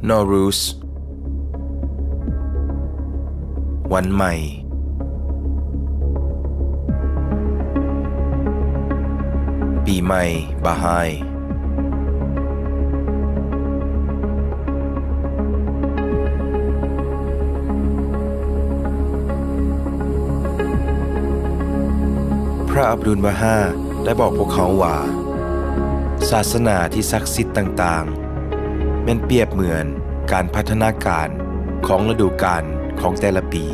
Nowruz ວັນໃໝ່ ປີໃໝ່ບາຮາຍ. ພະອັບດຸນບາຮາ ໄດ້ບອກພວກເຮົາວ່າ ສາສະໜາທີ່ສັກສິດຕ່າງໆ ແມ່ນປຽບເໝືອນການພັດທະນາການຂອງລະດູການຂອງແຕ່ລະປີ.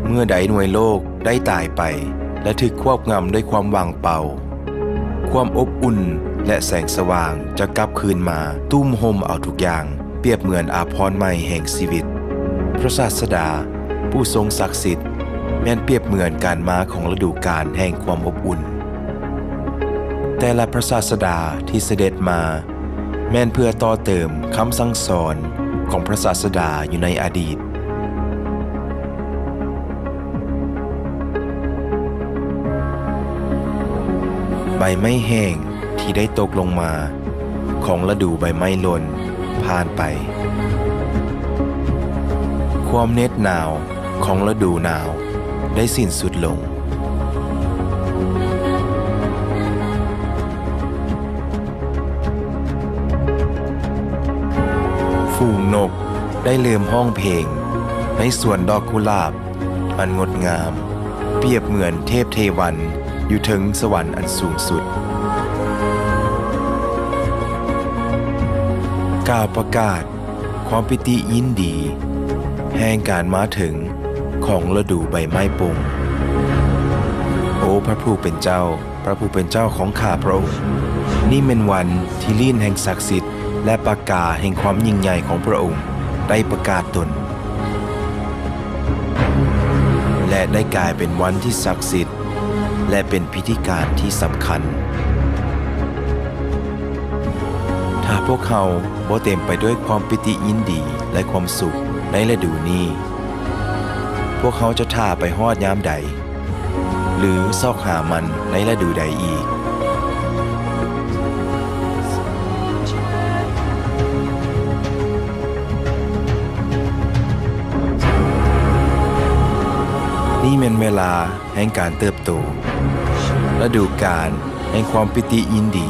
ເມື່ອໃດໜ່ວຍໂລກໄດ້ຕາຍໄປ ແລະ ຖືກຄວບງຳດ້ວຍຄວາມວ່າງເປົ່າ, ຄວາມອົບອຸ່ນ ແລະ ແສງສະຫວ່າງຈະກັບຄືນມາຕຸ້ມໂຮມເອົາທຸກຢ່າງ, ປຽບເໝືອນອາພອນໃໝ່ແຫ່ງຊີວິດ. ພະສາສະດາຜູ້ຊົງສັກສິດ ແມ່ນປຽບເໝືອນການມາຂອງລະດູການແຫ່ງຄວາມອົບອຸ່ນ. ແຕ່ລະພະສາສະດາທີ່ສະເດັດມາ ແມ່ນເພື່ອຕໍ່ເຕີມຄຳສັ່ງສອນຂອງພະສາສະດາຢູ່ໃນອະດີດ. ໃບໄມ້ແຫ້ງທີ່ໄດ້ຕົກລົງມາຂອງລະດູໃບໄມ້ຫຼົ່ນຜ່ານໄປ. ຄວາມເໜັບໜາວຂອງລະດູໜາວໄດ້ສິ້ນສຸດລົງ. ຝູງນົກໄດ້ເລີ່ມຮ້ອງເພງໃນສວນດອກກຸຫຼາບອັນງົດງາມ, ປຽບເໝືອນເທບເທວັນຢູ່ເທິງສະຫວັນອັນສູງສຸດ, ກ່າວປະກາດ ຄວາມປີຕິຍິນດີແຫ່ງການມາເຖິງຂອງລະດູໃບໄມ້ປົ່ງ. ໂອ ພະຜູ້ເປັນເຈົ້າ, ພະຜູ້ເປັນເຈົ້າຂອງຂ້າພະອົງ, ນີ້ແມ່ນວັນທີ່ລີ້ນແຫ່ງສັກສິດ ແລະ ປາກາແຫ່ງຄວາມຍິ່ງໃຫຍ່ຂອງພະອົງໄດ້ປະກາດຕົນ ແລະ ໄດ້ກາຍເປັນວັນທີ່ສັກສິດ ແລະ ເປັນພິທີການທີ່ສຳຄັນ. ຖ້າພວກເຮົາບໍ່ເຕັມໄປດ້ວຍຄວາມປີຕິຍິນດີ ແລະ ຄວາມສຸກໃນລະດູນີ້, ພວກເຮົາຈະຖ້າໄປຮອດຍາມໃດ ຫຼື ຊອກຫາມັນໃນລະດູໃດອີກ? ນີ້ແມ່ນເວລາ ແຫ່ງການເຕີບໂຕ, ລະດູການແຫ່ງຄວາມປີຕິຍິນດີ.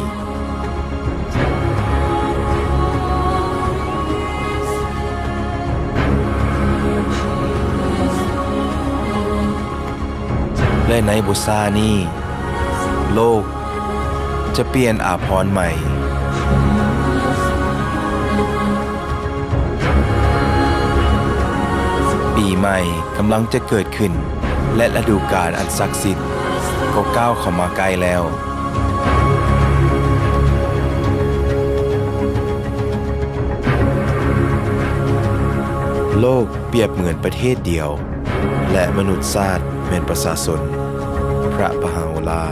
ແລະ ໃນບໍ່ຊ້ານີ້, ໂລກ ຈະປ່ຽນອາພອນໃໝ່. ປີໃໝ່ກຳລັງຈະເກີດຂຶ້ນ ແລະ ລະດູການອັນສັກສິດກໍກ້າວເຂົ້າມາໃກ້ແລ້ວ. ໂລກປຽບເໝືອນປະເທດດຽວ ແລະ ມະນຸດຊາດແມ່ນປະຊາຊົນ. ພະບາຮາໂອລາ.